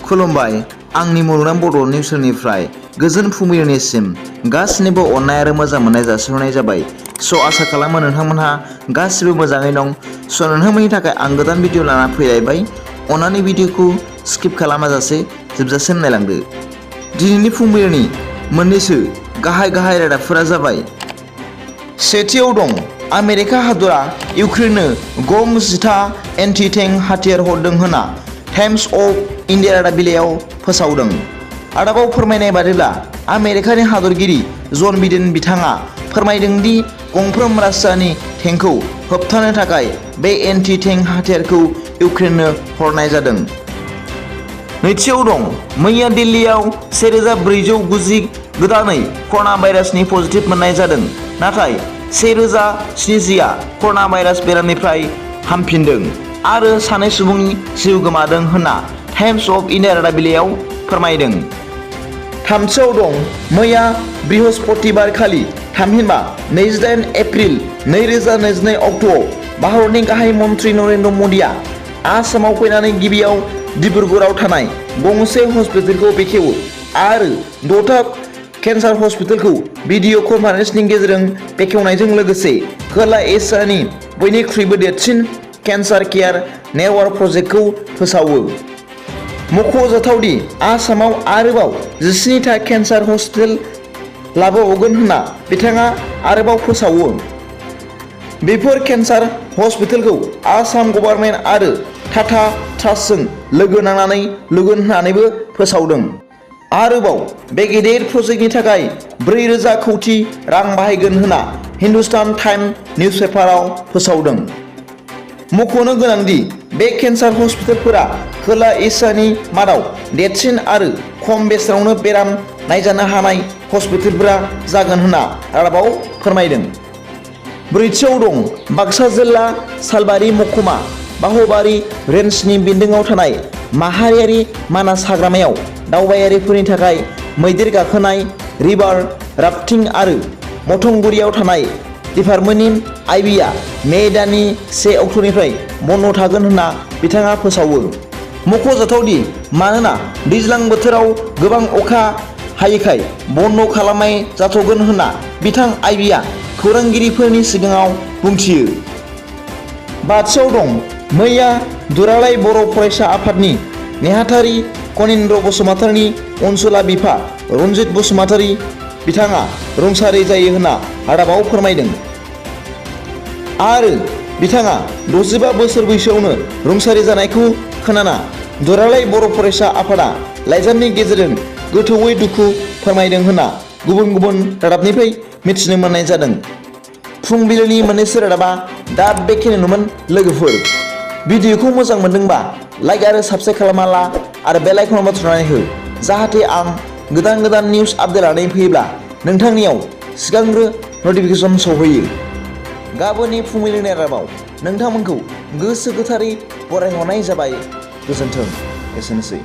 खुलुमबाय आंनि मुलुगनां बड' निउसनिफ्राय गोजोन फुंबिलिनिसिम गासिनिबो अननाय आरो मोजां मोननाय जासिहरनाय जाबाय। आसा खालामो नोंथांमोनहा गासिबो मोजाङै दं। नोंथांमोननि थाखाय आं गोदान भिडिअ लाना फैलायबाय। अन्नानै भिडिअखौ स्किप खालामाजासे जोबजासिम नायलांदो। दिनैनि फुंबिलिनि मोननैसो गाहाय रादाबफोरा जाबाय। सेथियाव दं आमेरिका हादरा इउक्रेननो गम 10 एन्टि टेंक हाथियार हरदों होनना टाइम्स अफ इन्डिया रादाब बिलाइयाव फोसावदों। रादाबाव फोरमायनाय बादिब्ला आमेरिकानि हादरगिरि जन बिडेन बिथाङा फोरमायदों दि गंफ्रोम रासियानि टेंकखौ होबथानो थाखाय बे एन्टि टेंक हाथियारखौ इउक्रेननो हरनाय जादों। नैथियाव दं मैया दिल्लीआव 1490 गोदानै कर'ना भाइरासनि पजिटिभ मोननाय जादों, नाथाय 1070आ कर'ना भाइरास बेरामनिफ्राय हामफिनदों आरो 2 सुबुंनि जिउ गोमादों होनना टाइम्स अफ इन्डिया रादाब बिलाइयाव फोरमायदों। थामथियाव दं मैया बृहस्पतिबार खालि थामहिनबा 28 एप्रिल 2022 अक्ट'आव भारतनि गाहाय मन्त्रि नरेन्द्र मदिआ आसामाव फैनानै गिबियाव डिब्रुगड़आव थानाय गंसे हस्पिटालखौ बेखेवो आरो 6था केन्सार हस्पिटालखौ भिडिअ कनफारेन्सनि गेजेरजों बेखेवनायजों लोगोसे खोला एसियानि बयनिख्रुइबो देरसिन केन्सार केयार नेटवर्क प्रजेक्टखौ फोसावो। मख'जाथावदि आसामाव आरोबाव 17था केन्सार हस्पिटाल लाबोबावगोन होनना बिथाङा आरोबाव फोसावो। बेफोर केन्सार हस्पिटालखौ आसाम गभर्नमेन्ट आरो टाटा ट्रास्टजों लोगो नांनानै लुगोन होननानैबो फोसावदों। आरोबाव बे गेदेर प्रजेक्टनि थाखाय 4000 कौटि रां बाहायगोन होनना हिन्दुस्तान टाइम्स निउसपेपाराव फोसावदों। मख'नो गोनांदि बे केन्सार हस्पिटालफोरा खोला एसियानि मादाव देरसिन आरो खम बेसेनावनो बेराम नायजानो हानाय हस्पिटालफोरा जागोन होनना रादाबाव फोरमायदों। ब्रैथियाव दं बाक्सा जिल्ला सालबारि महकुमा बाहुबारि रेन्जनि बेन्दोङाव थानाय माहारियारि मानास हाग्रामायाव दावबायारिफोरनि थाखाय मैदेर गाखोनाय, रिभार राफ्टिं आरो मथंगुरियाव थानाय डिपार्टमेन्टनि आइबिआ मे दाननि 1 अक्ट'निफ्राय बन्द थागोन होनना बिथाङा फोसावो। मख'जाथावदि मानोना दैज्लां बोथोराव गोबां अखा हायैखाय बन्द खालामनाय जाथ'गोन होनना बिथां आइबिआ खौरांगिरिफोरनि सिगाङाव बुंथियो। बाथियाव दं मैया दुलाराय बर' फरायसा आफादनि नेहाथारि कनिन्द्र बसुमतारीनि अनसुला बिफा रनजित बसुमतारी बिथाङा रुंसारि जायो होनना रादाबाव फोरमायदों आरो बिथाङा 65 बोसोर बैसोआवनो रुंसारि जानायखौ खोनाना दुलाराय बर' फरायसा आफादा लाइजामनि गेजेरजों गोथौयै दुखु फोरमायदों होनना गुबुन रादाबनिफ्राय मिथिनो मोननाय जादों। फुंबिलिनि मोननैसो रादाबा दा बेखिनियानोमोन लोगोफोर। भिडिअखौ मोजां मोनदोंबा लाइक आरो साबस्क्राइब खालामना ला आरो बेल आइकनआव थुनानै हो, जाहाथे आं गोदान निउस आपडेट लानानै फैयोब्ला नोंथांनियाव सिगांग्रो नटिफिकेसन सौहैयो। गाबोननि फुंबिलिनि रादाबाव नोंथांमोनखौ गोसो गोथारै बरायहरनाय जाबाय। गोजोन्थों। एसेनोसै।